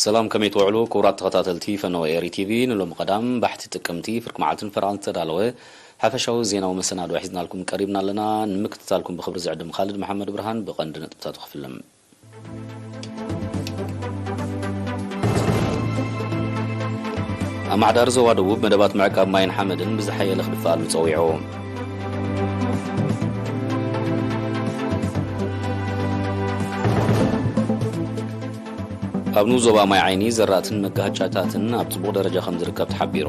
ሰላም፣ ከመይ ትውዕሉ ክቡራት ተኸታተልቲ ፈነወ ኤሪ ቲቪ? ንሎሚ ቀዳም ባሕቲ ጥቅምቲ ፍርቂ መዓልትን ፈረቓን ዝተዳለወ ሓፈሻዊ ዜናዊ መሰናድኦ ሒዝናልኩም ቀሪብና ኣለና። ንምክትታልኩም ብኽብሪ ዝዕድም ካልድ መሓመድ ብርሃን። ብቐንዲ ነጥብታቱ ክፍልም። ኣማሕዳሪ ዞባ ደቡብ መደባት ምዕቃብ ማይን ሓመድን ብዝሓየለ ክድፍኣሉ ጸዊዑ። ኣብ ንኡስ ዞባ ማይ ዓይኒ ዘራእትን መጋሃጫታትን ኣብ ጽቡቕ ደረጃ ከም ዝርከብ ተሓቢሩ።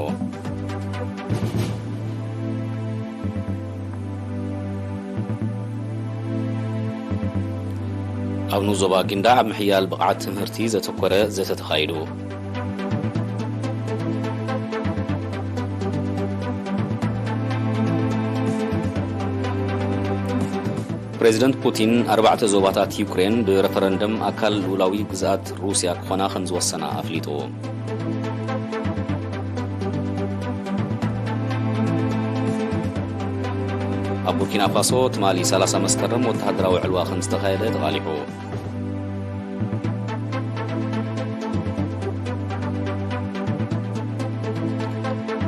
ኣብ ንኡስ ዞባ ጊንዳዕ ኣብ ምሕያል ብቕዓት ትምህርቲ ዘተኮረ ዘተ ተኻይዱ። ፕሬዚደንት ፑቲን ኣርባዕተ ዞባታት ዩክሬን ብረፈረንደም ኣካል ልኡላዊ ግዝኣት ሩስያ ክኾና ከም ዝወሰና ኣፍሊጡ። ኣብ ቡርኪና ፋሶ ትማሊ ሰላሳ መስከረም ወተሃደራዊ ዕልዋ ከም ዝተኻየደ ተቓሊሑ።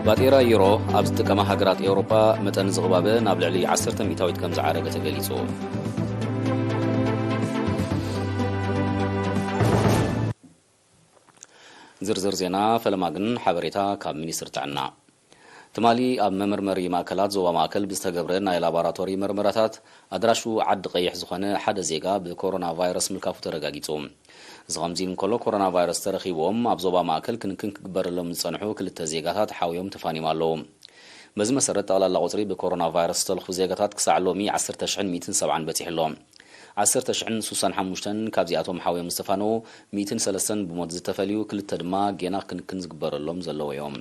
ባጤራ ዩሮ ኣብ ዝጥቀማ ሃገራት ኤውሮጳ መጠን ዝቕባበ ናብ ልዕሊ ዓሰርተ ሚእታዊት ከም ዝዓረገ ተገሊጹ። ዝርዝር ዜና ፈለማ ግን ሓበሬታ ካብ ሚኒስትሪ ጥዕና። ትማሊ ኣብ መመርመሪ ማእከላት ዞባ ማእከል ብዝተገብረ ናይ ላቦራቶሪ መርመራታት ኣድራሹ ዓዲ ቀይሕ ዝኾነ ሓደ ዜጋ ብኮሮና ቫይረስ ምልካፉ ተረጋጊጹ። እዚ ከምዚ ኢሉ እንከሎ፣ ኮሮና ቫይረስ ተረኺብዎም ኣብ ዞባ ማእከል ክንክን ክግበረሎም ዝጸንሑ ክልተ ዜጋታት ሓውዮም ተፋኒዮም ኣለዉ። በዚ መሰረት፣ ጠቕላላ ቁጽሪ ብኮሮና ቫይረስ ዝተለኽፉ ዜጋታት ክሳዕ ሎሚ ዓሰርተ ሽሕን ሚእትን ሰብዓን በጺሑ ኣሎ። ዓሰርተ ሽሕን ስሳን ሓሙሽተን ካብዚኣቶም ሓውዮም ዝተፋነዉ፣ ሚእትን ሰለስተን ብሞት ዝተፈልዩ፣ ክልተ ድማ ጌና ክንክን ዝግበረሎም ዘለዉ እዮም።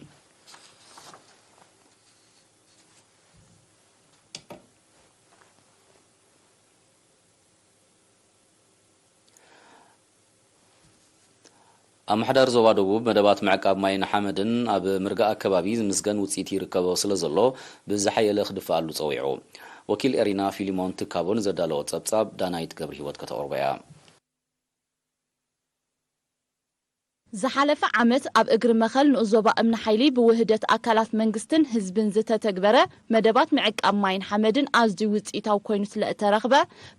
ኣመሓዳሪ ዞባ ደቡብ መደባት ምዕቃብ ማይን ሓመድን ኣብ ምርጋእ ኣከባቢ ዝምስገን ውፅኢት ይርከቦ ስለ ዘሎ ብዝሓየለ ክድፍኣሉ ፀዊዑ። ወኪል ኤሪና ፊሊሞን ትካቦ ንዘዳለዎ ፀብፃብ ዳናይት ገብረ ህይወት ከተቕርቦ እያ። ዝሓለፈ ዓመት ኣብ እግሪ መኸል ንኡስ ዞባ እምኒ ሓይሊ ብውህደት ኣካላት መንግስትን ህዝብን ዝተተግበረ መደባት ምዕቃብ ማይን ሓመድን ኣዝዩ ውፅኢታዊ ኮይኑ ስለ እተረኽበ፣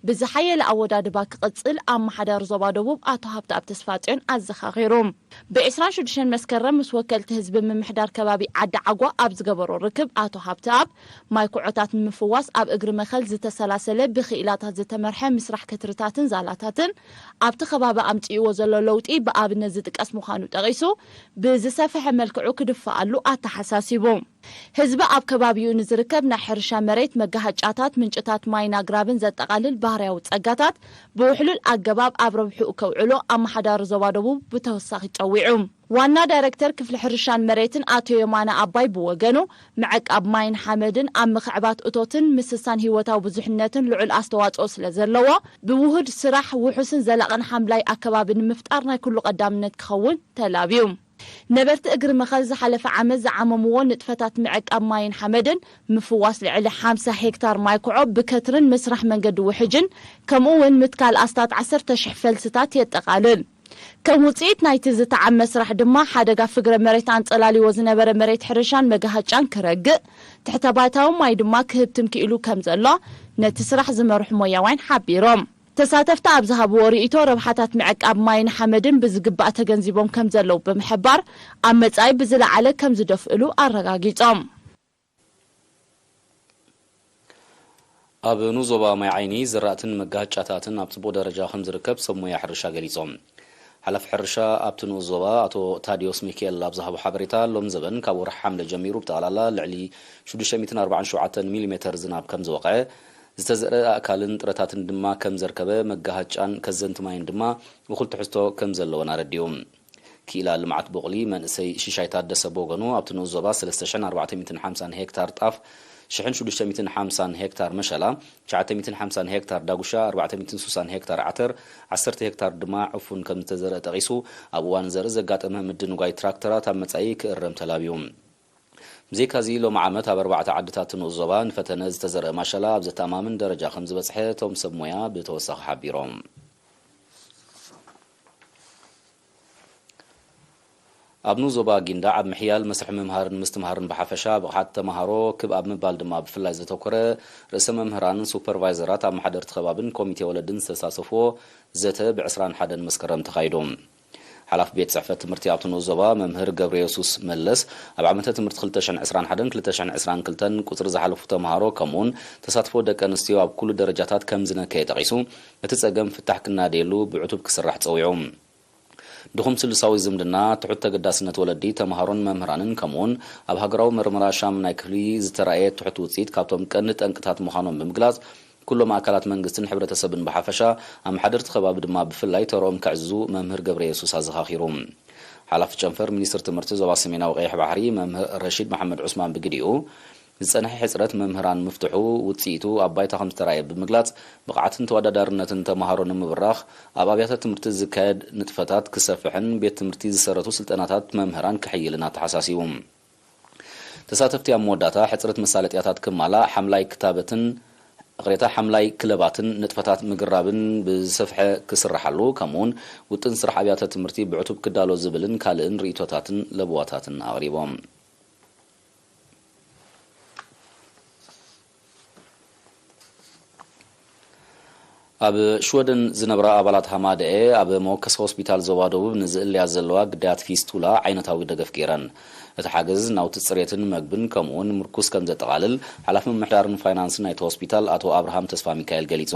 ብዝሓየለ ኣወዳድባ ክቕፅል ኣመሓዳሪ ዞባ ደቡብ ኣቶ ሃብተኣብ ተስፋፅዮን ኣዘኻኺሩ። ብ ዕስራን ሽዱሽተን መስከረም ምስ ወከልቲ ህዝቢ ምምሕዳር ከባቢ ዓዲ ዓጓ ኣብ ዝገበሮ ርክብ ኣቶ ሃብተኣብ፣ ማይ ኩዖታት ንምፍዋስ ኣብ እግሪ መኸል ዝተሰላሰለ ብክኢላታት ዝተመርሐ ምስራሕ ከትርታትን ዛላታትን ኣብቲ ከባቢ ኣምፂእዎ ዘሎ ለውጢ ብኣብነት ዝጥቀስ ምዃኑ ጠቒሱ፣ ብዝሰፍሐ መልክዑ ክድፈኣሉ ኣተሓሳሲቡ። ህዝቢ ኣብ ከባቢኡ ንዝርከብ ናይ ሕርሻ መሬት፣ መጋሃጫታት፣ ምንጭታት ማይን ኣግራብን ዘጠቓልል ባህርያዊ ጸጋታት ብውሕሉል ኣገባብ ኣብ ረብሕኡ ከውዕሎ ኣመሓዳሪ ዞባ ደቡብ ብተወሳኺ ጸዊዑ። ዋና ዳይረክተር ክፍሊ ሕርሻን መሬትን ኣቶ የማነ ኣባይ ብወገኑ፣ ምዕቃብ ማይን ሓመድን ኣብ ምኽዕባት እቶትን ምስሳን ህይወታዊ ብዙሕነትን ልዑል ኣስተዋጽኦ ስለ ዘለዎ፣ ብውሁድ ስራሕ ውሑስን ዘላቕን ሓምላይ ኣከባቢ ንምፍጣር ናይ ኩሉ ቀዳምነት ክኸውን ተላብዩ። ነበርቲ እግሪ መኸል ዝሓለፈ ዓመት ዝዓመምዎ ንጥፈታት ምዕቃብ ማይን ሓመድን፣ ምፍዋስ ልዕሊ ሓምሳ ሄክታር ማይ ኩዖ ብከትርን ምስራሕ መንገዲ ውሕጅን፣ ከምኡ እውን ምትካል ኣስታት ዓሰርተ ሽሕ ፈልስታት የጠቓልል። ከም ውፅኢት ናይቲ ዝተዓመ ስራሕ ድማ፣ ሓደጋ ፍግረ መሬት ኣንፀላልዎ ዝነበረ መሬት ሕርሻን መጋሃጫን ክረግእ፣ ትሕተ ባይታዊ ማይ ድማ ክህብትም ክኢሉ ከም ዘሎ ነቲ ስራሕ ዝመርሑ ሞያውያን ሓቢሮም። ተሳተፍቲ ኣብ ዝሃብዎ ርእይቶ፣ ረብሓታት ምዕቃብ ማይን ሓመድን ብዝግባእ ተገንዚቦም ከም ዘለዉ ብምሕባር፣ ኣብ መጻኢ ብዝለዓለ ከም ዝደፍእሉ ኣረጋጊጾም። ኣብ ንኡስ ዞባ ማይ ዓይኒ ዝራእትን መጋሃጫታትን ኣብ ጽቡቕ ደረጃ ከም ዝርከብ ሰብ ሞያ ሕርሻ ገሊጾም። ሓላፊ ሕርሻ ኣብቲ ንኡስ ዞባ ኣቶ ታዲዮስ ሚካኤል ኣብ ዝሃቦ ሓበሬታ፣ ሎም ዘበን ካብ ወርሒ ሓምለ ጀሚሩ ብጠቕላላ ልዕሊ ሽዱሽተ ሚእትን ኣርባዓን ሸውዓተን ሚሊሜተር ዝናብ ከም ዝወቕዐ፣ ዝተዘርአ ኣእካልን ጥረታትን ድማ ከም ዘርከበ፣ መጋሃጫን ከዘንቲ ማይን ድማ እኹል ትሕዝቶ ከም ዘለወን ኣረዲኡ። ክኢላ ልምዓት ቡቕሊ መንእሰይ ሽሻይ ታደሰ ብወገኑ፣ ኣብቲ ንኡስ ዞባ ሰለስተ ሽሕን ኣርባዕተ ሚእትን ሓምሳን ሄክታር ጣፍ፣ ሽሕን ሽዱሽተ ሚእትን ሓምሳን ሄክታር መሸላ፣ ትሽዓተ ሚእትን ሓምሳን ሄክታር ዳጉሻ፣ ኣርባዕተ ሚእትን ስሳን ሄክታር ዓተር፣ ዓሰርተ ሄክታር ድማ ዕፉን ከም ዝተዘርአ ጠቒሱ፣ ኣብ እዋን ዘርኢ ዘጋጠመ ምድንጓይ ትራክተራት ኣብ መጻኢ ክእረም ተላብዩ። ብዘይካዚ፣ ሎሚ ዓመት ኣብ ኣርባዕተ ዓድታት ንኡስ ዞባ ንፈተነ ዝተዘርአ ማሸላ ኣብ ዘተኣማምን ደረጃ ከም ዝበጽሐ እቶም ሰብ ሞያ ብተወሳኺ ሓቢሮም። ኣብ ንኡስ ዞባ ጊንዳዕ ኣብ ምሕያል መስርሕ ምምሃርን ምስትምሃርን ብሓፈሻ፣ ብቕዓት ተምሃሮ ክብ ኣብ ምባል ድማ ብፍላይ ዘተኮረ፣ ርእሰ መምህራንን ሱፐርቫይዘራት ኣመሓደርቲ ከባብን ኮሚቴ ወለድን ዝተሳተፍዎ ዘተ ብ ዕስራን ሓደን መስከረም ተኻይዱ። ሓላፊ ቤት ጽሕፈት ትምህርቲ ኣብቲ ንኡስ ዞባ መምህር ገብረየሱስ መለስ፣ ኣብ ዓመተ ትምህርቲ ክልተ ሽሕን ዕስራን ሓደን ክልተ ሽሕን ዕስራን ክልተን ቁጽሪ ዝሓለፉ ተምሃሮ ከምኡውን ተሳትፎ ደቂ ኣንስትዮ ኣብ ኩሉ ደረጃታት ከም ዝነከየ ጠቒሱ፣ እቲ ጸገም ፍታሕ ክናደየሉ ብዕቱብ ክስራሕ ጸዊዑ። ድኹም ስሉሳዊ ዝምድና፣ ትሑት ተገዳስነት ወለዲ፣ ተምሃሮን መምህራንን ከምኡውን ኣብ ሃገራዊ መርመራ ሻም ናይ ክፍሊ ዝተራእየ ትሑት ውጽኢት ካብቶም ቀንዲ ጠንቅታት ምዃኖም ብምግላጽ፣ ኩሎም ኣካላት መንግስትን ሕብረተሰብን ብሓፈሻ ኣመሓደርቲ ከባቢ ድማ ብፍላይ ተርኦም ከዕዝዙ መምህር ገብረየሱስ ኣዘኻኺሩ። ሓላፊ ጨንፈር ሚኒስትር ትምህርቲ ዞባ ሰሜናዊ ቀይሕ ባሕሪ መምህር ረሺድ መሓመድ ዑስማን ብግዲኡ፣ ዝጸንሐ ሕጽረት መምህራን ምፍትሑ ውጽኢቱ ኣብ ባይታ ከም ዝተራእየ ብምግላጽ፣ ብቕዓትን ተወዳዳርነትን ተምሃሮ ንምብራኽ ኣብ ኣብያተ ትምህርቲ ዝካየድ ንጥፈታት ክሰፍሕን ቤት ትምህርቲ ዝሰረቱ ስልጠናታት መምህራን ክሕይልን ኣተሓሳሲቡ። ተሳተፍቲ ኣብ መወዳእታ ሕጽረት መሳለጥያታት ክማላእ ሓምላይ ክታበትን ቅሬታ ሓምላይ ክለባትን ንጥፈታት ምግራብን ብዝሰፍሐ ክስርሓሉ ከምኡውን ውጥን ስራሕ ኣብያተ ትምህርቲ ብዕቱብ ክዳሎ ዝብልን ካልእን ርእይቶታትን ለበዋታትን ኣቕሪቦም። ኣብ ሽወደን ዝነብራ ኣባላት ሃማደኤ ኣብ መወከሲ ሆስፒታል ዞባ ደቡብ ንዝእለያ ዘለዋ ግዳያት ፊስቱላ ዓይነታዊ ደገፍ ገይረን። እቲ ሓገዝ ናውቲ ጽሬትን መግብን ከምኡውን ምርኩስ ከም ዘጠቓልል ሓላፊ ምምሕዳርን ፋይናንስን ናይቲ ሆስፒታል ኣቶ ኣብርሃም ተስፋ ሚካኤል ገሊጹ።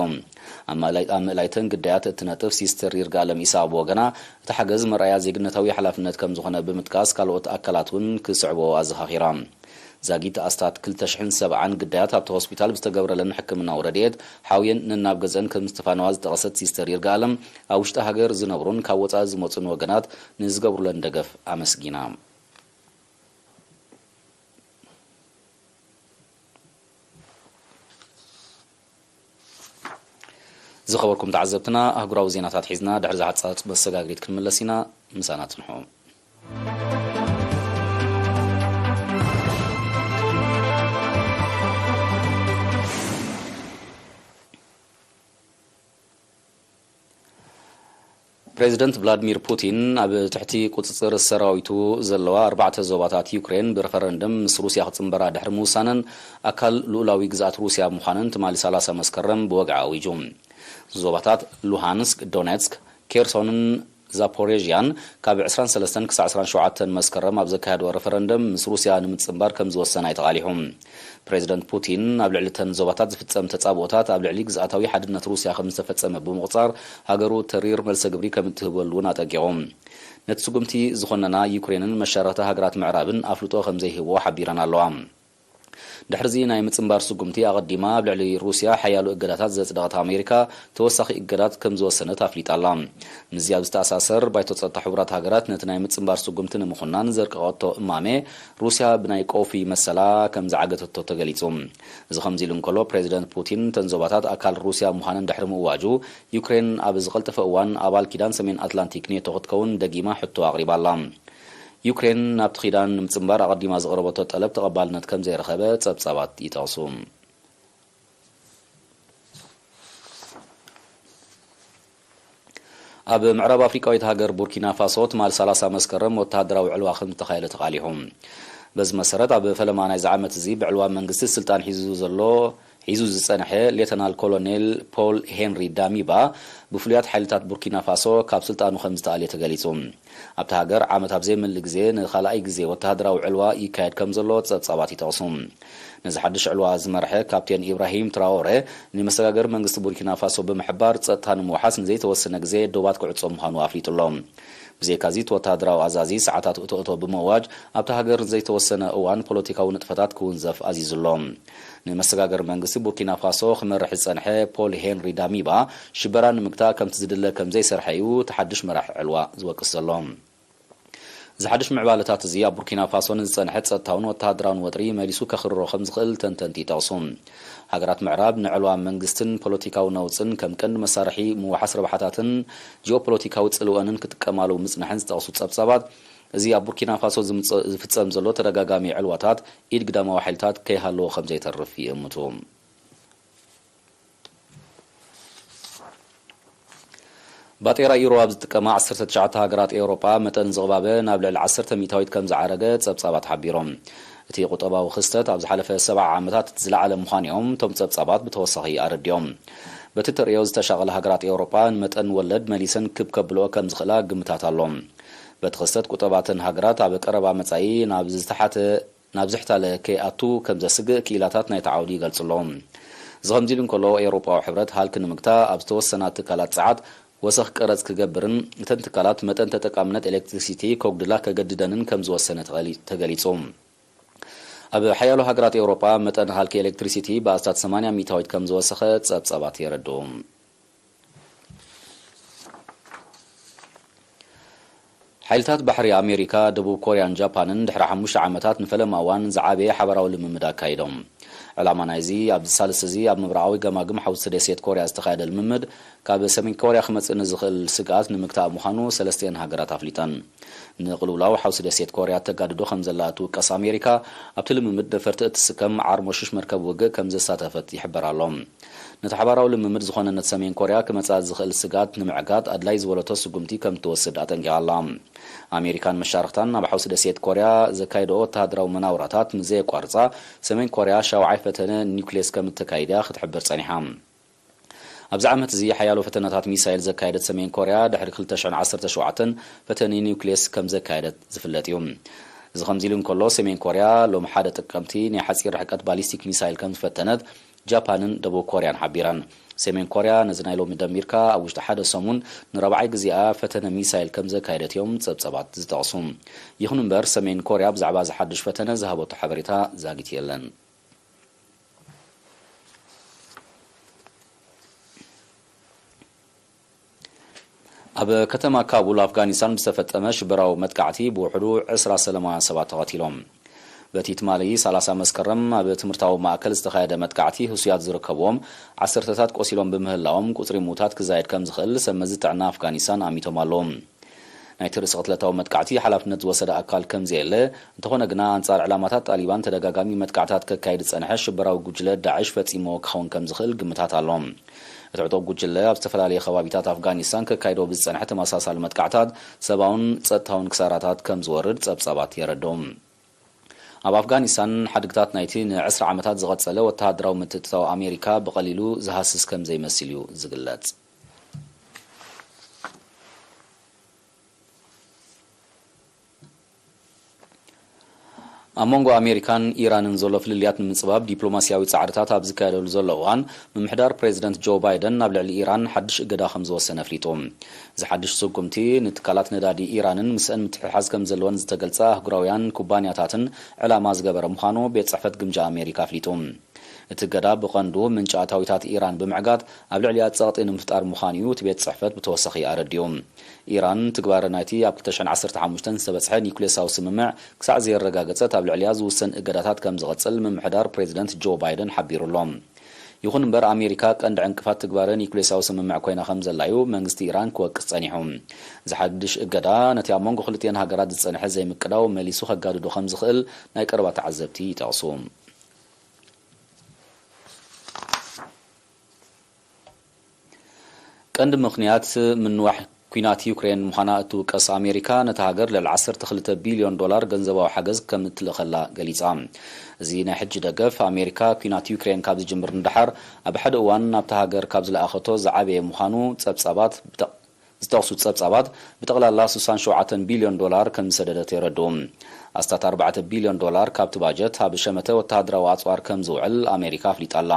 ኣብ ምእላይ-፣ ኣብ ምእላይተን ግዳያት እትነጥፍ ሲስተር ይርጋለም ኢሳቕ ብወገና፣ እቲ ሓገዝ መርኣያ ዜግነታዊ ሓላፍነት ከም ዝኾነ ብምጥቃስ፣ ካልኦት ኣካላት እውን ክስዕቦ ኣዘኻኺራ። ዛጊት ኣስታት ክልተ ሽሕን ሰብዓን ግዳያት ኣብቲ ሆስፒታል ብዝተገብረለን ሕክምናዊ ረድኤት ሓውየን ነናብ ገዝአን ከም ዝተፋነዋ ዝጠቐሰት ሲስተር ይርጋለም፣ ኣብ ውሽጢ ሃገር ዝነብሩን ካብ ወጻኢ ዝመጹን ወገናት ንዝገብሩለን ደገፍ ኣመስጊና። ዝኸበርኩም ተዓዘብትና፣ ኣህጉራዊ ዜናታት ሒዝና ድሕሪ ዝሓጻጽ መሰጋግሪት ክንምለስ ኢና። ምሳና ጽንሑ። ፕሬዚደንት ቭላድሚር ፑቲን ኣብ ትሕቲ ቁጽጽር ሰራዊቱ ዘለዋ ኣርባዕተ ዞባታት ዩክሬን ብረፈረንደም ምስ ሩስያ ክጽንበራ ድሕሪ ምውሳነን ኣካል ልኡላዊ ግዝኣት ሩስያ ምዃነን ትማሊ ሰላሳ መስከረም ብወግዒ ኣዊጁ። ዞባታት ሉሃንስክ፣ ዶኔትስክ፣ ኬርሶንን ዛፖሬዥያን ካብ ዕስራን ሰለስተን ክሳዕ ዕስራን ሸውዓተን መስከረም ኣብ ዘካየድዎ ረፈረንደም ምስ ሩስያ ንምጽንባር ከም ዝወሰና እዩ ተቓሊሑ። ፕሬዚደንት ፑቲን ኣብ ልዕሊ እተን ዞባታት ዝፍጸም ተጻብኦታት ኣብ ልዕሊ ግዝኣታዊ ሓድነት ሩስያ ከም ዝተፈጸመ ብምቑጻር፣ ሃገሩ ተሪር መልሰ ግብሪ ከም እትህበሉ እውን ኣጠንቂቑ። ነቲ ስጉምቲ ዝኾነና ዩክሬንን መሻርኽቲ ሃገራት ምዕራብን ኣፍልጦ ከም ዘይህብዎ ሓቢረን ኣለዋ። ድሕሪዚ ናይ ምጽንባር ስጉምቲ ኣቐዲማ ኣብ ልዕሊ ሩስያ ሓያሎ እገዳታት ዘጽደቐት ኣሜሪካ፣ ተወሳኺ እገዳት ከም ዝወሰነት ኣፍሊጣ ኣላ። ምስዚ ኣብ ዝተኣሳሰር፣ ባይቶ ጸጥታ ሕቡራት ሃገራት ነቲ ናይ ምጽንባር ስጉምቲ ንምኹናን ዘርቀቐቶ እማመ፣ ሩስያ ብናይ ቀውፊ መሰላ ከም ዝዓገተቶ ተገሊጹ። እዚ ከምዚ ኢሉ እንከሎ፣ ፕሬዚደንት ፑቲን እተን ዞባታት ኣካል ሩስያ ምዃነን ድሕሪ ምእዋጁ፣ ዩክሬን ኣብ ዝቐልጠፈ እዋን ኣባል ኪዳን ሰሜን ኣትላንቲክ ኔቶ ክትከውን ደጊማ ሕቶ ኣቕሪባ ኣላ። ዩክሬን ናብቲ ኪዳን ንምጽንባር ኣቐዲማ ዘቕረበቶ ጠለብ ተቐባልነት ከም ዘይረኸበ ጸብጻባት ይጠቕሱ። ኣብ ምዕራብ ኣፍሪቃዊት ሃገር ቡርኪና ፋሶ ትማል ሰላሳ መስከረም ወተሃደራዊ ዕልዋ ከም ዝተኻየደ ተቓሊሑ። በዚ መሰረት፣ ኣብ ፈለማ ናይዚ ዓመት እዚ ብዕልዋ መንግስቲ ስልጣን ሒዙ ዘሎ፣ ሒዙ ዝጸንሐ ሌተናል ኮሎኔል ፖል ሄንሪ ዳሚባ ብፍሉያት ሓይልታት ቡርኪና ፋሶ ካብ ስልጣኑ ከም ዝተኣልየ ተገሊጹ። ኣብታ ሃገር ዓመት ኣብ ዘይምልእ ግዜ ንኻልኣይ ግዜ ወተሃደራዊ ዕልዋ ይካየድ ከም ዘሎ ጸብጻባት ይጠቕሱ። ነዚ ሓድሽ ዕልዋ ዝመርሐ ካፕቴን ኢብራሂም ትራኦረ፣ ንመሰጋገሪ መንግስቲ ቡርኪና ፋሶ ብምሕባር፣ ጸጥታ ንምውሓስ ንዘይተወሰነ ግዜ ዶባት ክዕጾ ምዃኑ ኣፍሊጡ ኣሎ። ብዘይካዚ፣ እቲ ወተሃደራዊ ኣዛዚ ሰዓታት እቶ እቶ ብምእዋጅ፣ ኣብታ ሃገር ንዘይተወሰነ እዋን ፖለቲካዊ ንጥፈታት ክውንዘፍ ኣዚዙ ኣሎ። ንመሰጋገሪ መንግስቲ ቡርኪና ፋሶ ክመርሕ ዝጸንሐ ፖል ሄንሪ ዳሚባ፣ ሽበራ ንምግታእ ከምቲ ዝድለ ከም ዘይሰርሐ እዩ እቲ ሓድሽ መራሒ ዕልዋ ዝወቅስ ዘሎ። እዚ ሓድሽ ምዕባለታት እዚ ኣብ ቡርኪና ፋሶ ንዝጸንሐ ጸጥታውን ወተሃደራውን ወጥሪ መሊሱ ከኽርሮ ከም ዝኽእል ተንተንቲ ይጠቕሱ። ሃገራት ምዕራብ ንዕልዋ መንግስትን ፖለቲካዊ ነውጽን ከም ቀንዲ መሳርሒ ምውሓስ ረብሓታትን ጂኦፖለቲካዊ ጽልወንን ክጥቀማሉ ምጽንሐን ዝጠቕሱ ጸብጻባት፣ እዚ ኣብ ቡርኪና ፋሶ ዝምጽ-፣ ዝፍጸም ዘሎ ተደጋጋሚ ዕልዋታት ኢድ ግዳማዊ ሓይልታት ከይሃለዎ ከም ዘይተርፍ ይእምቱ። ባጤራ ዩሮ ኣብ ዝጥቀማ ዓሰርተ ትሽዓተ ሃገራት ኤውሮጳ፣ መጠን ዝቕባበ ናብ ልዕሊ ዓሰርተ ሚእታዊት ከም ዝዓረገ ጸብጻባት ሓቢሮም። እቲ ቁጠባዊ ክስተት ኣብ ዝሓለፈ ሰብዓ ዓመታት እቲ ዝለዓለ ምዃኑ እዮም እቶም ጸብጻባት ብተወሳኺ ኣረዲኦም። በቲ ተርእዮ ዝተሻቐላ ሃገራት ኤውሮጳ ንመጠን ወለድ መሊሰን ክብ ከብልኦ ከም ዝኽእላ ግምታት ኣሎ። በቲ ክስተት ቁጠባተን ሃገራት ኣብ ቀረባ መጻኢ ናብ ዝተሓተ ናብ ዝሕታለ ከይኣቱ ከም ዘስግእ ክኢላታት ናይቲ ዓውዲ ይገልጹ ኣለዉ። እዚ ከምዚ ኢሉ እንከሎ፣ ኤውሮጳዊ ሕብረት ሃልኪ ንምግታእ ኣብ ዝተወሰና ትካላት ጸዓት ወሰኽ ቀረጽ ክገብርን እተን ትካላት መጠን ተጠቃምነት ኤሌክትሪሲቲ ከጉድላ ከገድደንን ከም ዝወሰነ ተቐሊ-፣ ተገሊጹ። ኣብ ሓያሎ ሃገራት ኤውሮጳ መጠን ሃልኪ ኤሌክትሪሲቲ ብኣስታት ሰማንያ ሚእታዊት ከም ዝወሰኸ ጸብጻባት የረድኡ። ሓይልታት ባሕሪ ኣሜሪካ፣ ደቡብ ኮርያን ጃፓንን ድሕሪ ሓሙሽተ ዓመታት ንፈለማ እዋን ዝዓበየ ሓባራዊ ልምምድ ኣካይዶም። ዕላማ ናይዚ ኣብዚ ሳልስቲ እዚ ኣብ ምብራቓዊ ገማግም ሓውሲ ደሴት ኮርያ ዝተኻየደ ልምምድ፣ ካብ ሰሜን ኮርያ ክመጽእ ንዝኽእል ስግኣት ንምግታእ ምዃኑ ሰለስቲአን ሃገራት ኣፍሊጠን። ንቕልውላው ሓውሲ ደሴት ኮርያ ተጋድዶ ከም ዘላ እትውቀስ ኣሜሪካ፣ ኣብቲ ልምምድ ነፈርቲ እትስከም ዓርሞሽሽ መርከብ ውግእ ከም ዘሳተፈት ይሕበር ኣሎ። ነቲ ሓባራዊ ልምምድ ዝኾነነት ሰሜን ኮርያ ክመጽኣ ዝኽእል ስግኣት ንምዕጋት ኣድላይ ዝበለቶ ስጉምቲ ከም እትወስድ ኣጠንቂቓ ኣላ። ኣሜሪካን መሻርኽታን ኣብ ሓውሲ ደሴት ኮርያ ዘካየደኦ ወተሃደራዊ መናውራታት ንዘየቋርጻ፣ ሰሜን ኮርያ ሻውዓይ ፈተነ ኒውክሌስ ከም እተካይድ እያ ክትሕብር ጸኒሓ። ኣብዚ ዓመት እዚ ሓያሎ ፈተነታት ሚሳይል ዘካየደት ሰሜን ኮርያ፣ ድሕሪ ክልተ ሽሕን ዓሰርተ ሸውዓተን ፈተነ ኒውክሌስ ከም ዘካየደት ዝፍለጥ እዩ። እዚ ከምዚ ኢሉ እንከሎ፣ ሰሜን ኮርያ ሎም ሓደ ጥቅምቲ ናይ ሓጺር ርሕቀት ባሊስቲክ ሚሳይል ከም ዝፈተነት ጃፓንን ደቡብ ኮርያን ሓቢረን። ሰሜን ኮርያ ነዚ ናይ ሎሚ ደሚርካ ኣብ ውሽጢ ሓደ ሰሙን ንራብዓይ ግዜኣ ፈተነ ሚሳይል ከም ዘካየደት እዮም ጸብጸባት ዝጠቕሱ። ይኹን እምበር፣ ሰሜን ኮርያ ብዛዕባ እዚ ሓድሽ ፈተነ ዝሃበቶ ሓበሬታ ዛጊት የለን። ኣብ ከተማ ካቡል ኣፍጋኒስታን ብዝተፈጸመ ሽበራዊ መጥቃዕቲ ብውሕዱ ዕስራ ሰላማውያን ሰባት ተቐቲሎም። በቲ ትማሊ ሰላሳ መስከረም ኣብ ትምህርታዊ ማእከል ዝተኻየደ መጥቃዕቲ ህሱያት ዝርከብዎም ዓሰርተታት ቆሲሎም ብምህላዎም፣ ቁጽሪ ምዉታት ክዛየድ ከም ዝኽእል ሰብ መዚ ጥዕና ኣፍጋኒስታን ኣሚቶም ኣለዉ። ናይቲ ርእሰ ቅትለታዊ መጥቃዕቲ ሓላፍነት ዝወሰደ ኣካል ከም ዘየለ፣ እንተኾነ ግና ኣንጻር ዕላማታት ጣሊባን ተደጋጋሚ መጥቃዕታት ከካይድ ዝጸንሐ ሽበራዊ ጉጅለ ዳዕሽ ፈጺምዎ ክኸውን ከም ዝኽእል ግምታት ኣሎ። እቲ ዕጡቕ ጉጅለ ኣብ ዝተፈላለዩ ከባቢታት ኣፍጋኒስታን ከካይዶ ብዝጸንሐ ተመሳሳሊ መጥቃዕታት ሰብኣውን ጸጥታውን ክሳራታት ከም ዝወርድ ጸብጻባት የረድኡ። ኣብ ኣፍጋኒስታን ሓድግታት ናይቲ ንዕስራ ዓመታት ዝቐጸለ ወተሃደራዊ ምትእትታው ኣሜሪካ ብቐሊሉ ዝሃስስ ከም ዘይመስል እዩ ዝግለጽ። ኣብ መንጎ ኣሜሪካን ኢራንን ዘሎ ፍልልያት ንምጽባብ ዲፕሎማስያዊ ጻዕርታት ኣብ ዝካየደሉ ዘሎ እዋን፣ ምምሕዳር ፕሬዚደንት ጆ ባይደን ናብ ልዕሊ ኢራን ሓድሽ እገዳ ከም ዝወሰነ ኣፍሊጡ። እዚ ሓድሽ ስጉምቲ፣ ንትካላት ነዳዲ ኢራንን ምስአን ምትሕሓዝ ከም ዘለወን ዝተገልጸ ኣህጉራውያን ኩባንያታትን ዕላማ ዝገበረ ምዃኑ ቤት ጽሕፈት ግምጃ ኣሜሪካ ኣፍሊጡ። እቲ እገዳ ብቐንዱ ምንጪ ኣታዊታት ኢራን ብምዕጋት ኣብ ልዕሊኣ ጸቕጢ ንምፍጣር ምዃኑ እዩ እቲ ቤት ጽሕፈት ብተወሳኺ ኣረዲኡ። ኢራን ትግባረ ናይቲ ኣብ ክልተ ሽሕን ዓሰርተ ሓሙሽተን ዝተበጽሐ ኒውክሌሳዊ ስምምዕ ክሳዕ ዘየረጋገጸት ኣብ ልዕሊኣ ዝውሰን እገዳታት ከም ዝቐጽል ምምሕዳር ፕሬዚደንት ጆ ባይደን ሓቢሩ ኣሎ። ይኹን እምበር ኣሜሪካ ቀንዲ ዕንቅፋት ትግባረ ኒውክሌሳዊ ስምምዕ ኮይና ከም ዘላ እዩ መንግስቲ ኢራን ክወቅስ ጸኒሑ። እዚ ሓድሽ እገዳ ነቲ ኣብ መንጎ ክልቲአን ሃገራት ዝጸንሐ ዘይምቅዳው መሊሱ ከጋድዶ ከም ዝኽእል ናይ ቀረባ ተዓዘብቲ ይጠቕሱ። ቀንዲ ምኽንያት ምንዋሕ ኲናት ዩክሬን ምዃና እትውቀስ ኣሜሪካ፣ ነታ ሃገር ልዕሊ ዓሰርተ ክልተ ቢልዮን ዶላር ገንዘባዊ ሓገዝ ከም እትልእኸላ ገሊጻ። እዚ ናይ ሕጂ ደገፍ ኣሜሪካ፣ ኲናት ዩክሬን ካብ ዝጅምር ንደሓር ኣብ ሓደ እዋን ናብታ ሃገር ካብ ዝለኣኸቶ ዝዓበየ ምዃኑ ጸብጻባት ብጠ-፣ ዝጠቕሱ ጸብጻባት፣ ብጠቕላላ ስሳን ሸውዓተን ቢልዮን ዶላር ከም ዝሰደደት የረድኡ። ኣስታት ኣርባዕተ ቢልዮን ዶላር ካብቲ ባጀት ኣብ ሸመተ ወተሃደራዊ ኣጽዋር ከም ዝውዕል ኣሜሪካ ኣፍሊጣ ኣላ።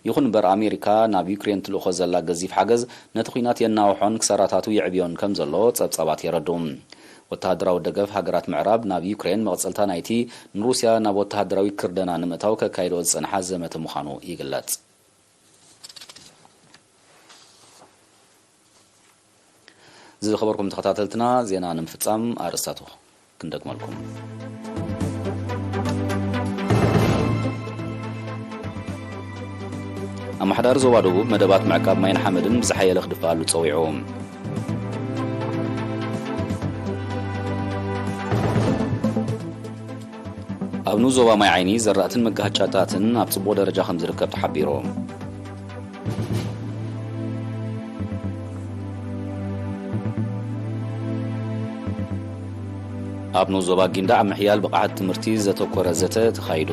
ይኹን እምበር፣ ኣሜሪካ ናብ ዩክሬን ትልእኾ ዘላ ገዚፍ ሓገዝ ነቲ ኲናት የናውሖን ክሳራታቱ የዕብዮን ከም ዘሎ ጸብጻባት የረድኡ። ወተሃደራዊ ደገፍ ሃገራት ምዕራብ ናብ ዩክሬን መቐጸልታ ናይቲ ንሩስያ ናብ ወተሃደራዊ ክርደና ንምእታው ከካይድኦ ዝጸንሓ ዘመተ ምዃኑ ይግለጽ። ዝኸበርኩም ተኸታተልትና፣ ዜና ንምፍጻም ኣርእስታቱ ክንደግመልኩም። ኣመሓዳሪ ዞባ ደቡብ መደባት ምዕቃብ ማይን ሓመድን ብዝሓየለ ክድፍኣሉ ጸዊዑ። ኣብ ንኡስ ዞባ ማይ ዓይኒ ዘራእትን መጋሃጫታትን ኣብ ጽቡቕ ደረጃ ከም ዝርከብ ተሓቢሩ። ኣብ ንኡስ ዞባ ጊንዳዕ ምሕያል ብቕዓት ትምህርቲ ዘተኮረ ዘተ ተኻይዱ።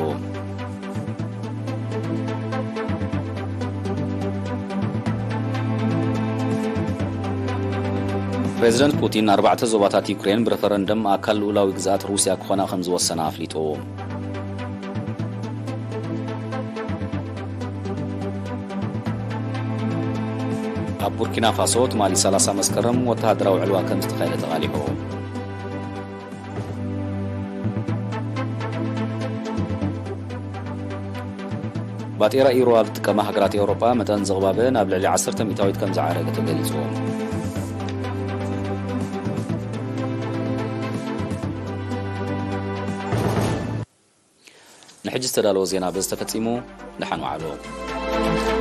ፕሬዚደንት ፑቲን ኣርባዕተ ዞባታት ዩክሬን ብረፈረንደም ኣካል ልኡላዊ ግዝኣት ሩስያ ክኾና ከም ዝወሰና ኣፍሊጡ። ኣብ ቡርኪና ፋሶ ትማሊ ሰላሳ መስከረም ወተሃደራዊ ዕልዋ ከም ዝተኻየደ ተቓሊሑ። ባጤራ ዩሮ ኣብ ዝጥቀማ ሃገራት ኤውሮጳ መጠን ዝቕባበ ናብ ልዕሊ ዓሰርተ ሚእታዊት ከም ዝዓረገ ተገሊጹ። ንሕጂ ዝተዳለወ ዜና በዚ ተፈጺሙ። ደሓን ዋዕሉ።